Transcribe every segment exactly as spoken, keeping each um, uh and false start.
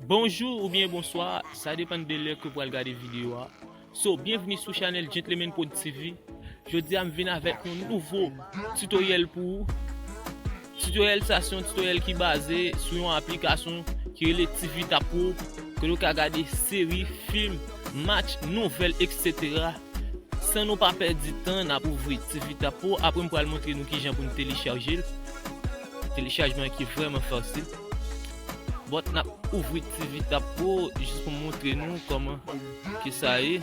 Bonjou oubyen bonswa, sa depann de lè ke w pral gade videyo a. So, byenvini sou chanèl Gentleman Prod T V. Jodi a m vin avèk yon nouvo tutoriel pou ou. Tutoriel sa se yon tutoriel ki baze sou yon aplikasyon ki rele T V Tap Pro, ke nou ka gade seri, fim, match, nouvèl, et cetera. San nou pa pèdi tan, n ap ouvri T V Tap Pro. Apre m pral montre nou kijan pou n telechaje l. Telechajman ki vrèman fasil. But n ap ouvri T V Tap Pro jis pou m montre nou kòman ke sa ye.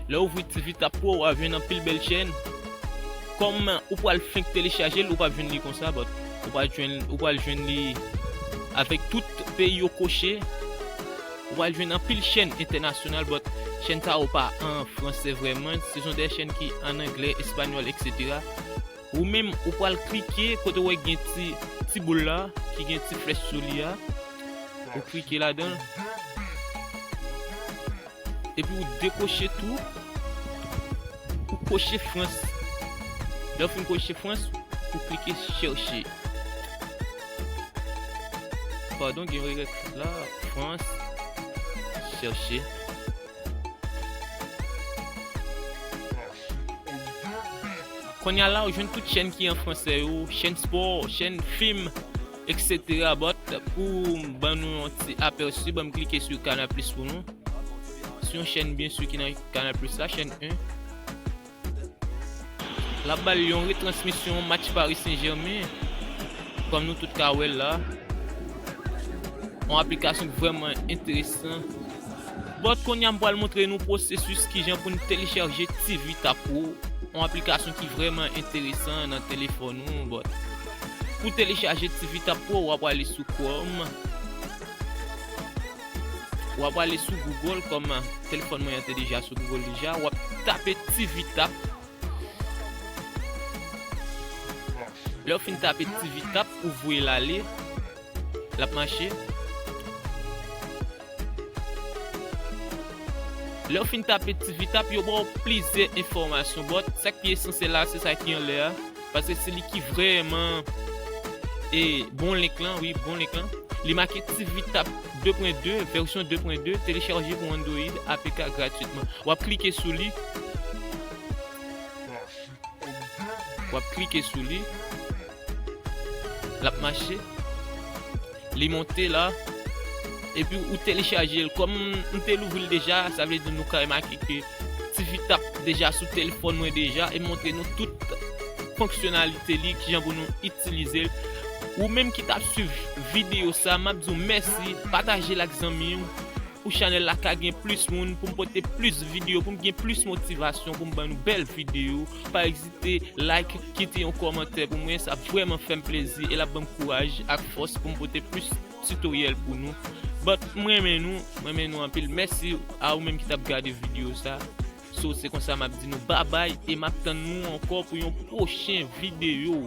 Lè w ouvri T V Tap Pro, w a jwenn anpil bèl chèn. Kòm ou pral fenk telechaje l, ou p ap jwenn li konsa, but ou pral jwenn, ou pral jwenn li avèk tout peyi yo koche. Ou pral jwenn anpil chèn entènasyonal, but chèn sa yo pa an fransè vrèman. Se son de chèn ki an anglè, espanyòl, et cetera. Ou menm, ou pral klike kote w wè gen ti, ti boul la, ki gen ti flèch sou li a. Ou klike ladan l. Epi ou dekoche tou. Ou koche Frans. Lè w fin koche Frans, ou klike chèche. Padon, gen yon erè la. Frans. Chèche. Kounye a la, ou jwenn tout chèn ki an fransè yo, chèn spò, chèn fim, et cetera. But pou m ban nou yon ti apèsi, ban m klike sou Canal Plus pou nou. Se yon chèn, byen si, ki nan Canal Plus la, chèn en. L ap ba l yon retransmisyon match Paris Saint-Germain, kòm nou tout ka wè l la. Yon aplikasyon ki vrèman enteresan. But kounye a m pral montre nou pwosesis kijan pou n telechaje T V Tap Pro, yon aplikasyon ki vrèman enteresan nan telefòn ou. But pou telechaje T V Tap Pro, w ap ale sou Chrome. W ap ale sou Google, kòm telefòn mwen an te deja sou Google deja. W ap tape T V Tap. Lè w fin tape T V Tap, ou voye l ale. L ap mache. Lè w fin tape T V Tap, yo ba w plizyè enfòmasyon. But sa k pi esansyèl la, se sa ki anlè a. Paske se li ki vrèman, e, bon link lan, wi, bon link lan. Li make T V Tap de pwen de, vèsyon de pwen de, telechaje pou Android, A P K gratwitman. W ap klike sou li. W ap klike sou li. L ap mache. Li monte la. Epi ou telechaje l. Kòm m te louvri l deja, sa vle di nou ka remake ke T V Tap deja sou telefòn mwen deja e montre nou tout fonksyonalite li, kijan pou nou itilize l. Ou menm ki t ap swiv videyo sa, m ap di w mèsi, pataje l ak zanmi w. Pou chanèl la ka gen plis moun, pou m pote plis videyo, pou m gen plis motivasyon, pou m ban nou bèl videyo. Pa ezite like, kite yon kòmantè pou mwen, sa vrèman fè m plezi e l ap ban m kouraj ak fòs pou m pote plis tutoriel pou nou. But m renmen nou, m renmen nou anpil. Mèsi a ou menm ki t ap gade videyo sa. So, se konsa m ap di nou babay e m ap tann nou ankò pou yon pwochen videyo.